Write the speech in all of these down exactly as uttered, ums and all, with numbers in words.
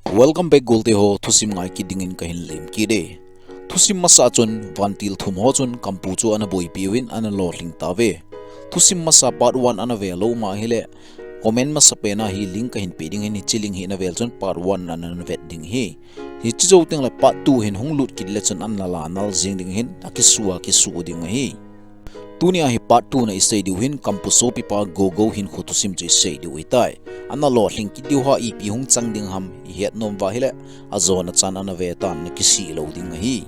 Welcome back golte ho, thusim ngai kit dingin kahin lem kit e. Thusim masa chun vantil thum ho chun Kampu chu ana boipi uvin ana lolhing tauve. Thusim masa part one ana ve lou ma ahile, comment masa pen a hi link kahin pe ding ahin, hiche link hi ana ve chun part one ana vet ding ahi. Hiche jou teng le part two hin hung lut kit le chun ana la nal jing ding ahin, akisua kisu ding ahi. Tunia hi part two na isei diu hin Kampu sopipa Gogou hinkho thusim chu isei diu ahitai. Ana lolhing kit diu ham, ipi hung chang ding ham, ihet nom uva ahile, ajona chan ana ve tan, nakisih lou ding ahi.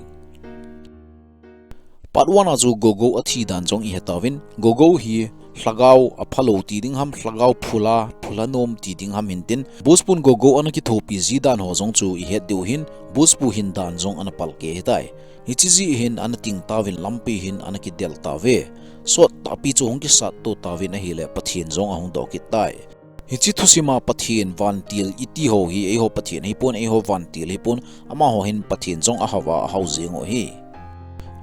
Part one a chu Gogou athi dan jong ihe tauvin, Gogou hi lhagao aphalou ti ding ham, lhagao phula, phula nom ti ding ham hintin, boss pun Gogou ana kithopi ji dan ho jong chu ihet diu hin, boss pu hin dan jong ana palkeh ahitai. Hiche jeh hin ana ting tauvin lampi hin ana kidel tauve. Sot tahpi chu hung kisat to tauvin ahile Pathen jong ahung doh kit tai. Hiche thusim a Pathen vantil iti ho hi eiho Pathen ahipon, eiho vantil ahipon, amaho hin Pathen jong ahao va ahao jing u ahi.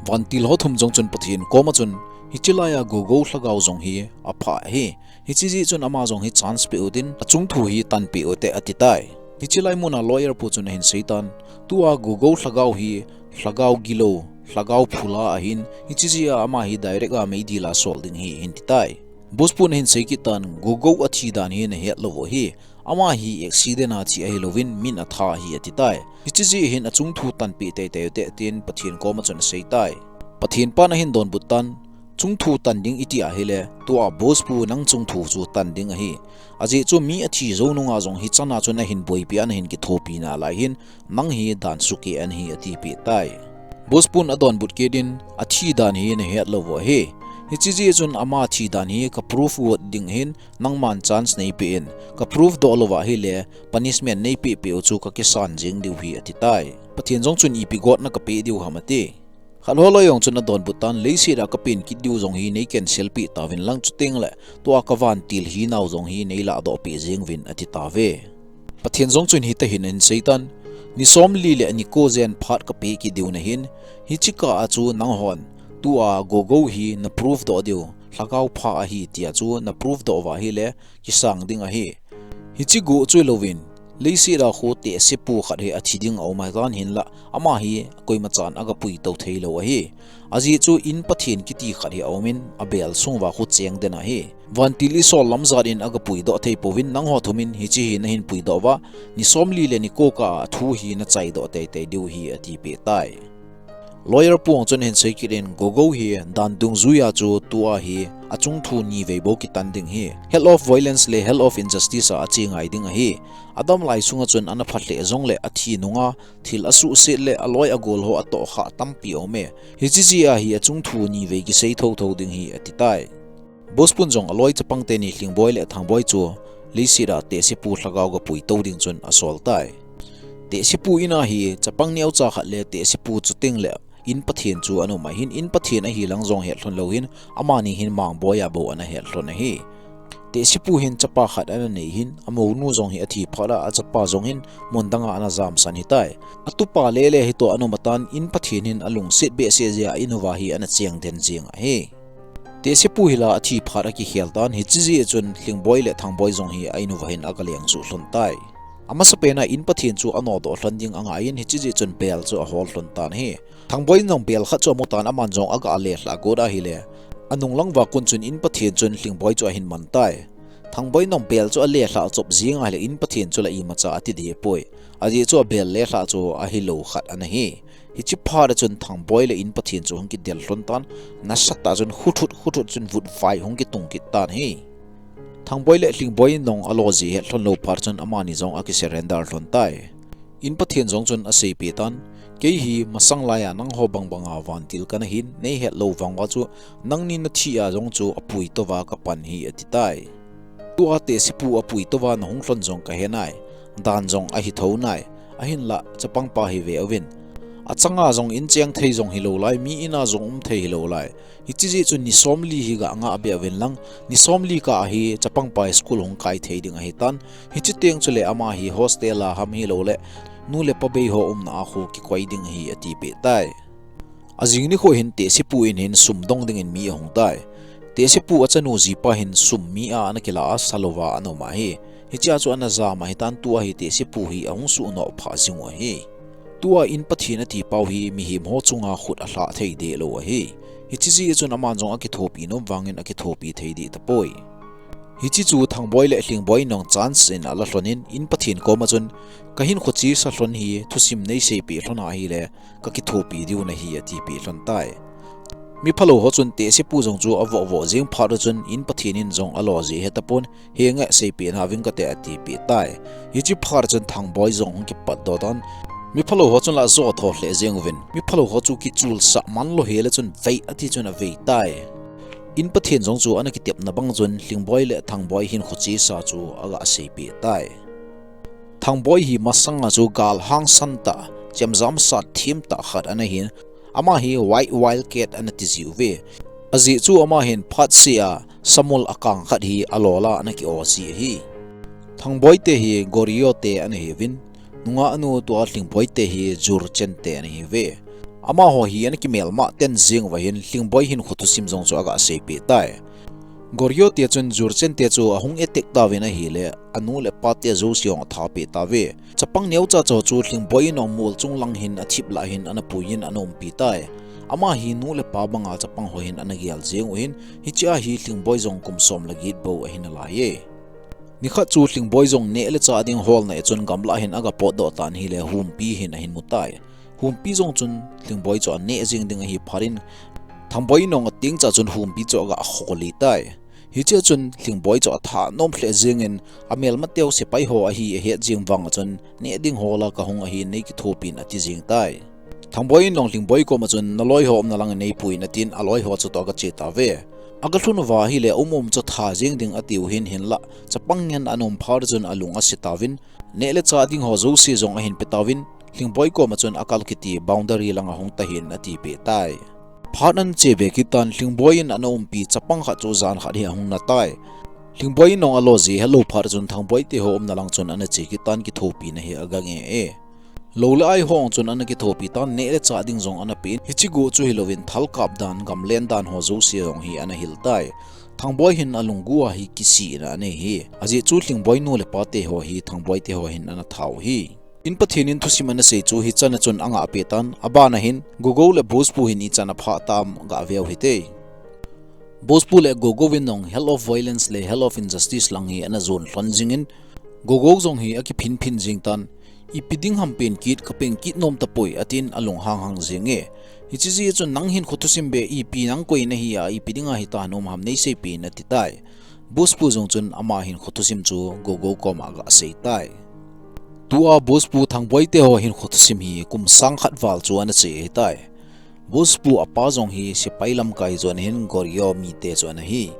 Vantil ho thum jong chun Pathen koma chun, hiche laiya Gogou lhagao jong hi apha ahi. Hiche jeh chun ama jong hi chance pe utin, achung thu hi tanpeh ute ati tai. Hiche lai muna lawyer pu chun ahin sei tan, tua Gogou lhagao hi lhagao gilou, lhagao phula ahin, hiche jeh a ama hi direct a meidil a sol ding ahi, ahin ti tai. Boss pun ahin sei kit tan, Gogou athi dan hi nahet lou u ahi. Ama hi accident a thi ahilouvin min atha ahi ati tai. Hiche jeh hin achung thu tanpeh teitei ute tin Pathen koma chun asei tai. Pathen pan ahin donbut tan, chung thu tan ding iti ahile, tua boss pu nang chung thu chu tan ding ahi. Ajeh chu mi athi jou nunga jong hichan a chun ahin boipi a nahin kithopi nalai hin, nang hi dan sukeh nahi atipeh tai. Boss pun adonbut kit in, athi dan hi nahet lou u ahi. Hiche jeh chun ama thi dan hi ka proof got ding ahin, nangman chance neipeh in, ka proof doh lou uva ahile, punishment neipeh peh u chu kakisan jing diu ahi ati tai. Pathen jong chun ipi gotna kapeh diu ham ati. Khat ho loi jong chun adonbut tan, leiset a kapen kit diu jong hi nei cancel peh tauvin lang, chuteng le tua ka vantil hinau jong hi nei ladoh peh jeng uvin ati tauve. Pathen jong chun hiti hin ahin sei tan, ni somli le ni ko jen phat kapeh kit diu nahin, hiche kah a chu nanghon tua Gogou hi na proof doh diu, lhagao pha ahi tia chu na proof doh uva ahile, kisang ding ahi. Hiche guh chu louvin, leiset a khu tehse pu khat hi athi ding aum ahitan hinla, ama hi koima chan aga puitou thei lou ahi. Ajeh chu in Pathen kiti khat hi aumin, abel sung uva khu cheng den ahi. Vantil isol lam jat in aga puidoh thei pouvin, nangho thum in hiche hi nahin puidoh uva, ni somli le ni ko kah a thu hi nachaidoh teitei diu ahi atipeh tai. Lawyer pu chun ahin sei kit in, Gogou hi dan dungjuia chu tua hi achung thu nivei bou kitan ding ahi. Hell of violence le hell of injustice a ache ngai ding ahi. Adam lai sunga chun ana phat lheh jongle athi nunga thil asuhset le aloi agol ho atoh kha tampi aume. Hiche jeh a hi achung thu nivei kisei thotho ding ahi ati tai. Boss pun jong aloi chapang teni Lhingboi le Thangboi chu leiset a tehse pu lhagao ga puitou ding chun asol tai. Tehse pu in a hi chapang neocha khat le tehse pu chuteng le in Pathen chu ana um ahin, in Pathen ahi lang jong hetlhon lou hin, amani hin Mangboi a bou ana hetlhon ahi. Tehse pu hin chapa khat ana nei hin, amounu jong hi athi phat a, achapa jong hin mun danga ana jamsan ahitai. Atupa lele hitoh ana um atan, in Pathen hin alungset behseh jeh a in uva hi ana cheng den jeng ahi. Tehse pu hi la athi phat akikhel tan, hiche jeh chun Lhingboi le Thangboi jong hi a in uva hin aga leng suh lhon tai. Amasapen a in Pathen chu anodoh lhon ding angai in, hiche jeh chun bel chu ahol lhon tan ahi. Thangboi in jong bel khat chu amu tan, aman jong aga lelhah got ahile, anung lang uva kon chun in Pathen chun Lhingboi chu ahin man tai. Thangboi in jong bel chu alelhah chop jeng ahile in Pathen chu la imacha ati deh poi. Ajeh chu abel lelhah chu ahilou khat ana hi. Hiche phat a chun Thangboi le in Pathen chu hung kidel lhon tan, nasatah chun huthut huthut chun vutvai hung kitung kit tan ahi. Thangboi le Lhingboi in jong alo jeh hetlhon lou phat chun amani jong akisurrender lhon tai. In Pathen jong chun aseipeh tan, kei hi masang laiya nangho bangbanga vantil kana hin, neihet lou vang uva chu nangni nathi a jong chu apuitouva kapan ahi ati tai. Tua tehse pu apuitouva nahung lhon jong kahe nai, dan jong ahi thou nai, ahinla chapangpa hi ve uvin. Achanga jong in cheng thei jong hilou lai, mi in a jong um thei hilou lai. Hiche jeh chun ni somli hi ga ngah beh uvin lang, ni somli kah a hi chapangpa hi school hung kai thei ding ahitan, hiche teng chule ama hi hostel a ham hilou le, nu le pa bei ho umna a khu kikoi ding ahi atipeh tai. Ajing nikho hin tehse pu in hin sum dong dingin mi ahung tai. Tehse pu achanu jipa hin sum mi a ana kila a, salouva ana um ahi. Hichea chu ana jam ahitan, tua hi tehsepu hi ahung suhnoh phah jing u ahi. Tua in Pathen ati pau hi mihem ho chunga khut alhah thei deh lou ahi. Hiche jeh chun aman jong akithopi nom vangin akithopi thei deh tapoi. Hiche chu Thangboi le Lhingboi in jong chance in ala lhonin, in Pathen koma chun, "Kahinkho chesa lhon hi thusim neiseipeh lhon ahile, kakithopi diu nahi," atipeh lhon tai. Miphalou ho chun tehsepu jong chu avoh voh jeng phat u chun, in Pathen in jong alo jeh ahi tapon, "Henge, seipeh nauving kate," atipeh tai. Hiche phat chun Thangboi jong hung kipatdoh tan. Miphalou ho chun la ajo tho lheh jeng uvin, miphalou ho chu kichulsah man lou hile chun, "Vei," ati chun avei tai. In Pathen jong chu ana kitepna bang chun Lhingboi le Thangboi hinkho chesa chu aga seipeh tai. Thangboi hi masanga chu gal hangsan tah, chemjam sat them tah khat ana hin, ama hi White Wildcat ana ti jiuve. Ajeh chu ama hin phatsea samul akang khat hi alol a ana ki-o ji ahi. Thangboi te hi Goryeo te ana hiuvin, nungah nu tua Lhingboi te hi Jurchen te ana hiuve. Amaho hi ana kimelma ten jeng uva hin Lhingboi hinkho thusim jong chu aga seipeh tai. Goryeo te chun Jurchen te chu ahung attack tauvin ahile, anu le apa te jouse jong athapeh tauve. Chapang neocha cha chu Lhingboi in jong mol chung lang hin athip lah hin ana puiyin ana umpi tai. Ama hi nu le pa banga chapang ho hin ana gel jeng u hin, hichea hi Lhingboi jong kum som le get bou ahi nalaiye. Nikhat chu Lhingboi jong neh le chah ding holna a chun gamlah hin aga potdoh tan ahile, humpi hin ahin mu tai. Humpi jong chun Lhingboi chu aneh jeng ding ahi phat in, Thangboi in jong ateng cha chun humpi chu aga kholi tai. Hichea chun Lhingboi chu athanom lheh jengin, amelmateu sepai ho ahi ahet jeng vang a chun, "Neh ding hol a kahung ahi, neikithopi in," ati jeng tai. Thangboi in jong Lhingboi koma chun, "Naloi ho umna lang in neipui in," atin, aloi ho chu toh aga che tauve. Aga lhun uva ahile, um um chu tha jeng ding atiu hin, hinlah chapang ngen ana um phat chun alung ase tauvin, neh le chah ding ho jouse jong ahin pe tauvin, Lhingboi koma chun, "Akal kiti boundary lang ahung tahih in," atipeh tai. Phat ana che be kit tan, Lhingboi in ana umpi chapang khat chu jan khat hi ahung na tai. Lhingboi in jong alo jeh helou phat chun Thangboi te ho umna lang chun ana che kit tan, kithopina hi aga nge e. Lou le ai ho jong chun ana kithopi tan, neh le chah ding jong ana pe in, hiche guh chu hilouvin thal kap dan, gamlen dan ho jouse jong hi ana hil tai. Thangboi hin alunggel a hi kisihna anei hi. Ajeh chu Lhingboi nu le pa te ho hi Thangboi te ho hin ana that u hi. In Pathen in thusim ana sei chu hichan a chun angah peh tan, aban a hin Gogou le Boss Pu hin ichan aphah tam gah veu hite. Boss Pu le Gogou in jong Hell of Violence le Hell of Injustice lang hi ana jon lhon jingin, Gogou jong hi akiphin phin jing tan, "Ipi ding ham pen kit, ka pen kit nom tapoi," atin alung hang hang jing e. Hiche jeh chun, "Nang hinkho thusim beh ipi nang koi nahi a, ipi dinga hita nom ham, neiseipeh in," ati tai. Boss Pu jong chun ama hinkho thusim chu Gogou koma aga sei tai. Tua Boss Pu Thangboi te ho hinkho thusim hi kum sang khat val chu ana che ahi tai. Boss Pu apa jong hi sepai lamkai chu ana hin, Goryeo mite chu ana hi.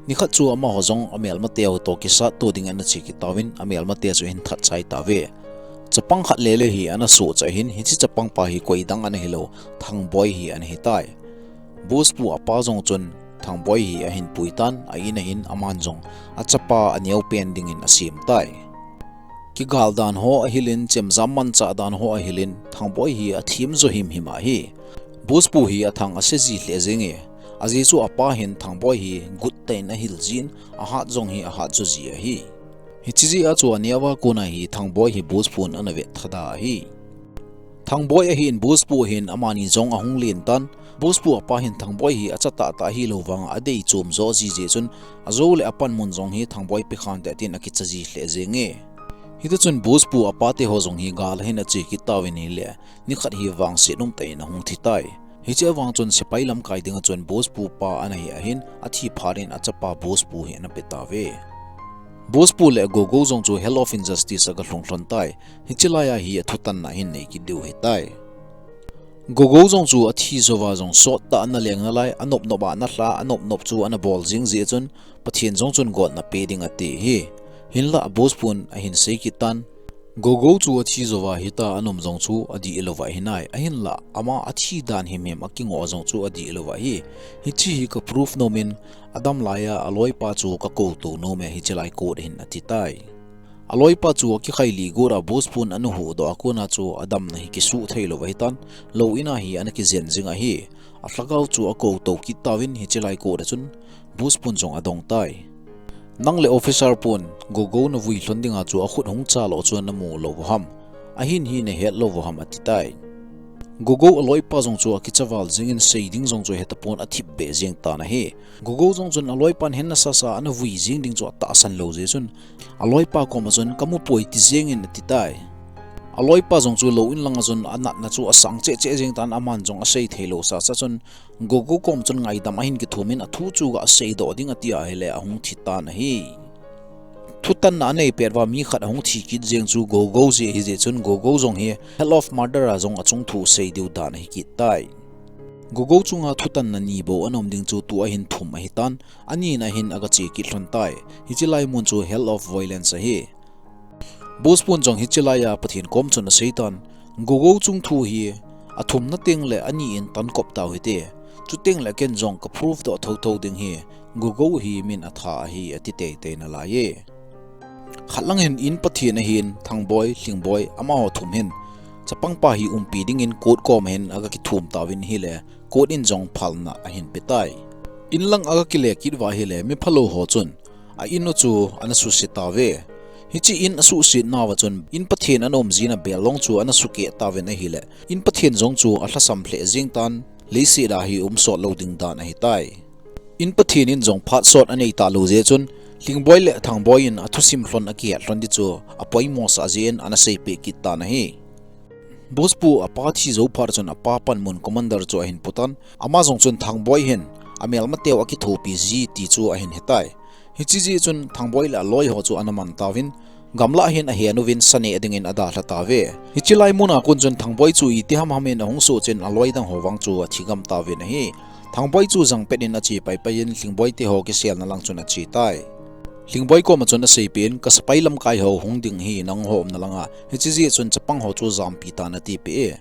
Nikhat chu amaho jong amelmateu toh kisat to dingin ana che kit tauvin, amelmate chu ahin that chai tauve. Chapang khat lele hi ana soh chai hin, hiche chapang pa hi koi dang ana hilou, Thangboi hi ana hi tai. Boss Pu apa jong chun Thangboi hi ahin pui tan, a in a hin aman jong achapa aneo pen dingin asem tai. Kigal dan ho ahilin, chemjam manchah dan ho ahilin, Thangboi hi athem jo him him ahi. Boss Pu hi athang ase ji lheh jeng e. Ajeh chu apa hin Thangboi hi gut tah in ahil jin, ahat jong hi ahat jo ji ahi. Hiche jeh a chu aneo a kona hi Thangboi hi Boss Pu in ana vet thada ahi. Thangboi ahin Boss Pu hin amani jong ahung len tan, Boss Pu apa hin Thangboi hi acha tah tah ahilou vang adei chom jo ji jeh chun, ajou le apanmun jong hi Thangboi pe khante tin akicha ji lheh jeng e. Hiti chun Boss Pu apa te ho jong hi gal a hin ache kit tauvin ahile, nikhat hi vangset umtah in ahung thi tai. Hiche vang chun sepai lamkai dinga chun Boss Pu pa ana hi a hin, athi phat in achapa Boss Pu hi ana pe tauve. Boss Pu le Gogou jong chu Hell of Injustice aga lhung lhon tai. Hiche lai a hi athutanna hin nei kit diu ahi tai. Gogou jong chu athi jouva jong sot tah ana leng nalai, anop nop a ana lha, anop nop chu ana bol jing jeh chun, Pathen jong chun gotna pe ding ati hi. Hinlah Boss Pu in ahin sei kit tan, Gogou chu athi jouva hita ana um jong chu adih louva ahi nai. Ahinlah ama athi dan himhim akingoh jong chu adih louva ahi. Hiche hi ka proof nom in, adam lai a aloipa chu ka kou tou nom e, hiche lai kot a hin ati tai. Aloipa chu akikhai lih got a Boss Pu in ana huhdoh a kona chu adamna hi kisuh thei lou ahi tan, lou in a hi ana kijen jing ahi. Alhagao chu akou tou kit tauvin hiche lai kot a chun Boss Pu in jong adong tai. Nang le officer pun Gogo navui lhon dinga chu akhut hung cha lo chu namu lou u ham? Ahin hi nahet lou u ham, ati tai. Gogo aloipa jong chu akicha val jingin sei ding jong chu hetapon athip be jing tan ahi. Gogo jong chun aloipan hen nasasa a navui jing ding chu atahsan lou jeh chun aloipa koma chun kamu poi ti jingin ati tai. Aloipa jong chu lou in langa chun anatna chu asang cheh cheh jing tan aman jong asei thei lou sasa chun Gogo kom chun ngaidam ahin kithumin athu chu ga seidoh ding ati ahile ahung thi tan ahi. Thutanna anei pet uva mi khat ahung thi kit jeng chu Gogo jeh ahi jeh chun Gogo jong hi hell of murder a jong achung thu sei diu dan ahi kit tai. Gogo chunga thutanna ni bou ana um ding chu tua hin thum ahi tan, anina hin aga che kit lhon tai. Hichi lai mun chu hell of violence ahi. Boss pun jong hichi laiya Pathen kom chun asei tan, Gogo chung thu hi athumna teng le ani in tan kop tau hite. Chuteng le ken jong ka prove doh thotho ding hi Gogo hi min atha ahi, ati teitei nalai e. Khat lang hin in Pathen ahin Thangboi, Lhingboi, amaho thum hin chapangpa hi umpi dingin court kom hin aga kithum tauvin hile court in jong phalna ahin pe tai. In lang aga kile kit uva hile mi phalou ho chun a in u chu ana suse tauve. Hichi in asuhset nauva chun in Pathen ana um jina bel long chu ana sukeh tauvin ahile in Pathen jong chu alhasam lheh jing tan leiset a hi um sot lou ding dan ahi tai. In Pathen in jong phat sot anei talou jeh chun Lhingboi le Thangboi in athusim lhon akihet lhon di chu apoimo sah jeh in ana seipeh kit tan ahi. Boss pu apa thi jou phat chun apa panmun commander chu ahin pu tan, ama jong chun Thangboi hin amelmateu akithopi ji ti chu ahin he tai. Hichi jeh chun Thangboi le aloi ho chu ana man tauvin, gamlah hin ahen uvin sa neh dingin adalha tauve. Hichi lai muna kon chun Thangboi chu iti hamham in ahung suh chin aloi dang ho vang chu athi gam tauvin ahi. Thangboi chu jangpet in ache paipai in Lhingboi te ho kiselna lang chun ache tai. Lhingboi koma chun aseipeh in, ka sepai lamkai ho hung ding hi nangho umna langa, hichi jeh chun chapang ho chu jampi tan atipeh e.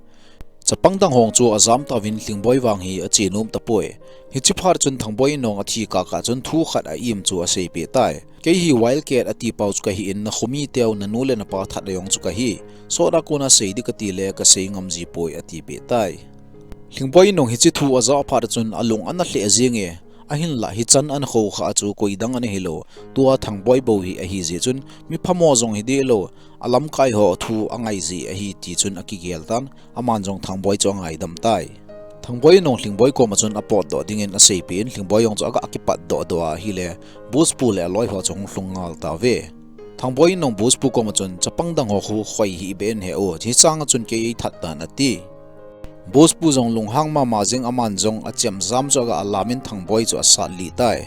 Chapang dang ho chu ajam tauvin Lhingboi vang hi ache nom tapoi. Hichi phat chun Thangboi in jong athi kah kah chun thu khat a-im chu aseipeh tai. Kei hi Wildcat ati pau chu kahi in, nakhomi teu nanu le napa that a jong chu kahi. Sot a kona sei ding kati le kasei ngam ji poi atipeh tai. Lhingboi in jong hichi thu aja phat chun alung ana lheh jing e. Ahinlah hichan ana khoukhah chu koidang ana hilou, tua Thangboi bou hi ahi jeh chun mi phamo jong hi deh lou, alamkai ho thu angai ji ahi ti chun akigel tan, aman jong Thangboi chu angaidam tai. Thangboi in jong Lhingboi koma chun apotdoh dingin aseipeh in Lhingboi jong chu aga kipatdoh doh a ahile, Boss pu le aloi ho chu hung lhung ngal tauve. Thangboi in jong Boss pu koma chun chapang dang ho khu khoi hih beh in he u, hichang a chun kei eithat tan ati. Boss pu jong lunghang mama jing aman jong achemjam chu aga alam in Thangboi chu asat lih tai.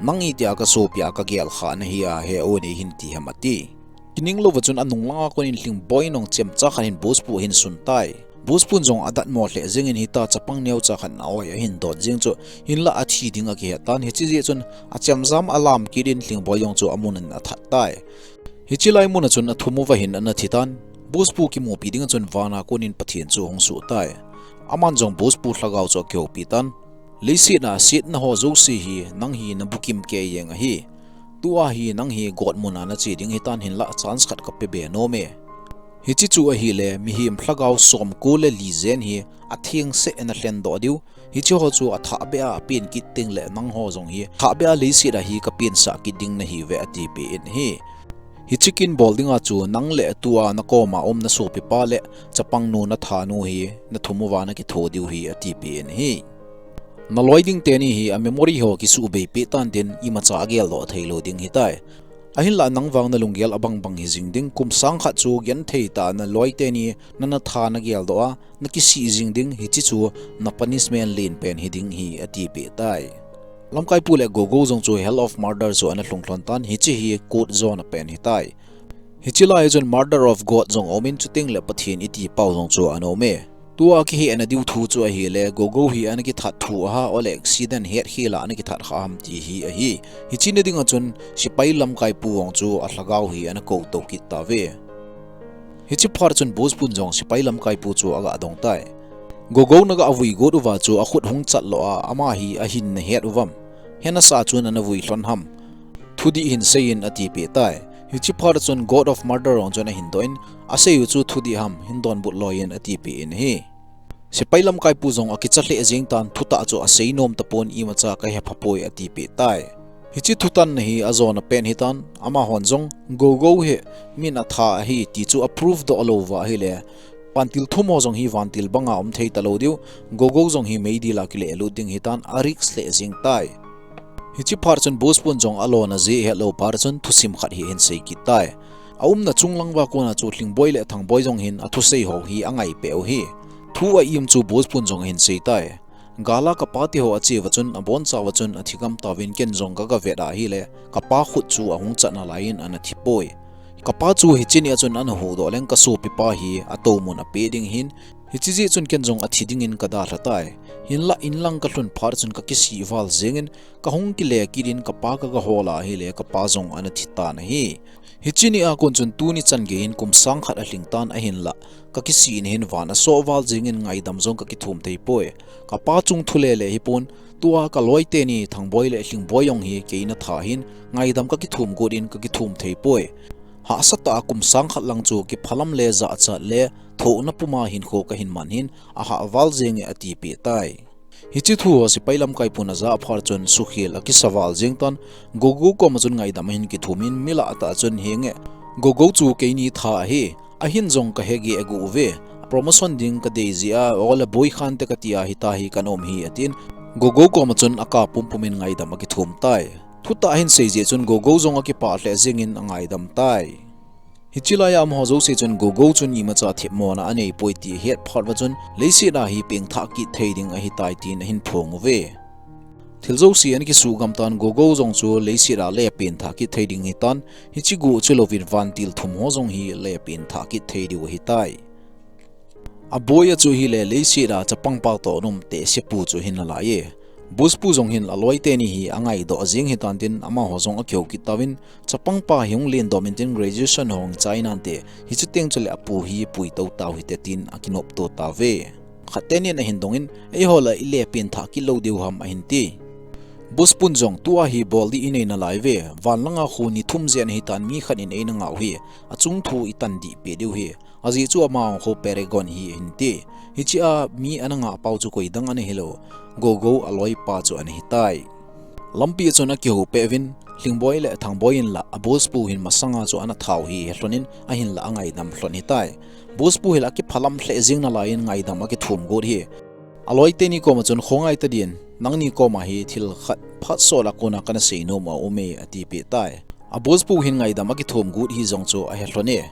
Nang itia kasopi a kagel kha nahi a he u neihin ti ham ati. Kining louva chun anung langa kon in Lhingboi in jong chemcha khat hin Boss pu ahin sun tai. Boss pun jong adatmo lheh jingin hita chapang neocha khat na oi ahin dot jing chu hinlah athi ding akihet tan hichi jeh chun achemjam alam kit in Lhingboi jong chu amun in athat tai. Hichi lai muna chun athum uva hin ana thi tan. Boss pu kimupi dinga chun vana kon in Pathen chu hung suh tai. Aman jong Boss pu lhagao chu akihoupi tan. Leiset a setna ho jouse hi nang hi nabukim kei jeng ahi. Tua hi nang hi God muna nache ding hitan hinlah chance khat kape be nom e. Hichi chu ahile mihem lhagao somko le li jen hi atheng seh in alhendoh diu. Hichi ho chu athah beh a apen kit teng le nangho jong hi athah beh a leiset a hi kapensah kit ding nahiuve atipeh in ahi. Hichi kin bol dinga chu nang le tua nakoma um nasopipa le chapangnu nathanu hi nathum uva nakitho diu hi atipeh in ahi. Naloi ding teni hi a memory ho kisuhbei peh tan tin imacha ageldoh theilou ding hitai. Ahinlah nang vang nalunggel abangbang hijing ding, kum sang khat chu genthei tah a naloi teni nana tha nageldoh a, nakisih jing ding, hichi chu na punishment len pen hiding hi atipeh tai. Lamkaipu le Gogo jong chu Hell of Murder chu ana lhung lhon tan, hichi hi court zone a pen hitai. Hichi lai chun Murder of God jong aumin chuteng le Pathen iti pau jong chu ana um e. Tua kihehna diu thu chu ahile Gogo hi ana kithat thu ahi, ole accident hetkhel a ana kithat kha ham ti hi ahi. Hichi na dinga chun sepai lamkaipu jong chu alhagao hi ana kouto kit tauve. Hichi phat chun Boss pun jong sepai lamkaipu chu aga dong tai. Gogo naga vui got uva chu akhut hung chat lou a, ama hi ahin nahet uvam? Hena sa chun ana vui lhon ham? Thudih hin seiyin atipeh tai. Hichi phat chun God of Murder jong chun ahin doh in, asei u chu thudih ham, hin donbut loiyin atipeh in ahi. Sepai lamkaipu jong akicha lheh jeng tan, thutah chu asei nom tapon imacha kahepha poi atipeh tai. Hiche thutanna hi ajona pen hitan, amahon jong Gogo hi min atha ahi ti chu a prove doh louva ahile, vantil thum ho jong hi vantil banga um thei talou diu, Gogo jong hi meidil a kile lut ding hitan a risk lheh jing tai. Hiche phat chun Boss Pun jong alona jeh hetlou phat chun thusim khat hi ahin sei kit tai. Aumna chunglangva kona chu Lhingboi le Thangboi jong hin athusei ho hi angai peh u hi. Thu a im chu Boss Pun jong ahin sei tai. Gala kapa teho acheuva chun, abonchauva chun athi gam tauvin, ken jong kaga vet ahile, kapa khut chu ahung chat nalaiyin ana thi poi. Kapa chu hiche nia chun ana huhdoh leng kasopipa hi atoumun apeh ding ahin, hiche jeh chun ken jong athi dingin kadalha tai. Hinlah inlang kalhun phat chun kakisih val jengin, kahung kile kit in kapa kaga hol ahile, kapa jong ana thi tan ahi. Hiche nia kon chun tuni chan geiyin kum sang khat alhing tan ahinlah, kakisih in hin van asoh val jengin ngaidam jong kakithum thei poi. Kapa chung thu lele hipon, tua kaloi teni Thangboi le Lhingboi jong hi kei natha ahin, ngaidam kakithum got in kakithum thei poi. Hahsatah a kum sang khat lang chu kiphalam le jachat le thohna puma hinkho kahin man hin, ahah val jenge atipeh tai. Hiche thu ho sepai lamkai pun aja phat chun sukhel akisa val jeng tan, Gogo koma chun ngaidam ahin kithumin, milah tah chun, henge, Gogo chu keini tha ahi, ahin jong kahegeh agu uve, promotion ding kadei jeh a, ole boikhan te kati a hita hi kanom hi atin, Gogo koma chun akap pumpumin ngaidam akithum tai. Thutah ahin sei jeh chun Gogo jong akipah lheh jengin angaidam tai. Hiche laiya amaho jouse chun Gogo chun imacha themmona anei poi ti ahet phat uva chun, leiset a hi pengthah kit thei ding ahitai tin ahin phong uve. Thil jouse ana kisuh gam tan, Gogo jong chu leiset a le pengthah kit thei ding hitan, hiche guh chu louvin vantil thum ho jong hi le pengthah kit thei diu ahitai. Aboi a chu hile leiset a chapangpa toh nom tehsepu chu ahin nalaiye. Boss Pu jong hin aloi teni hi angaidoh jeng hitan tin, amaho jong akihou kit tauvin, chapangpa hi hung lendom intin, graduation hung chai nante, hiche teng chule apu hi pui tou tau hite tin akinopto tauve. Khat tenin ahin dongin, eiho la ile pengthah kit lou diu ham ahin ti. Boss Pun jong, tua hi bol ding inei nalaiuve, van langa khu ni thum jen hitan mi khat in eina ngah u hi, achung thu itan dih peh diu hi. Ajeh chu ama khu Paragon hi ahin ti. Hiche a mi ana ngah pau chu koidang ana hilou, Gogo aloipa chu ana hitai. Lampi a chun akihou peh uvin, Lhingboi le Thangboi in la a Boss Pu hin masanga chu ana thau hi ahelhonin, ahinla angaidam lhon hitai. Boss Pu hi la akiphalam lheh jeng nalaiyin ngaidam akithum got hi. Aloi teni koma chun, khongai tadin, nangni koma hi thil khat phatsot a kona kana seinom aume, atipeh tai. A Boss Pu hin ngaidam akithum got hi jong chu ahelhone.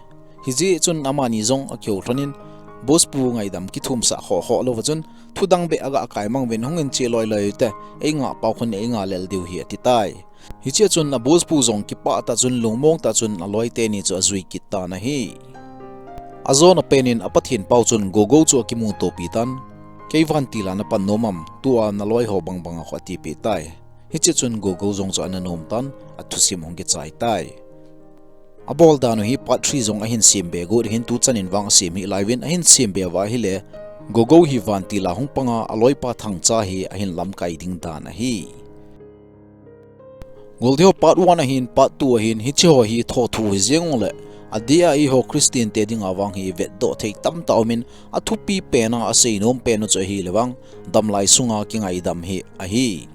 Hijeh chun amani jong akihou lhonin, Boss Pu ngaidam kithumsah khoh khoh louva chun, thudang beh aga kaimang uvin, hungin che loi loi ute, eingah pau khun eingah lel diu hi ati tai. Hichea chun a Boss Pu jong kipah tah chun, lungmong tah chun aloi teni chu ajui kit tan ahi. Ajona penin a Pathen pau chun Gogo chu akimutopi tan, kei vantil a napan nom am, tua naloi ho bangbang a khu atipeh tai. Hichea chun Gogo jong chu ana nom tan, athusim hung kichai tai. Abol dan u hi part three jong ahin sem be got hin, tuchan in vang asem hih laiuvin, ahin sem be uva ahile, Gogo hi vantil a hung panga aloipa Thangcha hi ahin lamkai ding dan ahi. Goldiho part one ahin, part two ahin, hicheho hi thothu hijeng uleh, adeh a eiho Christian te dinga vang hi vetdoh thei tamtah aumin, athupi pena aseinom pen u chu ahile vang, damlai sunga kingaidam hi ahi.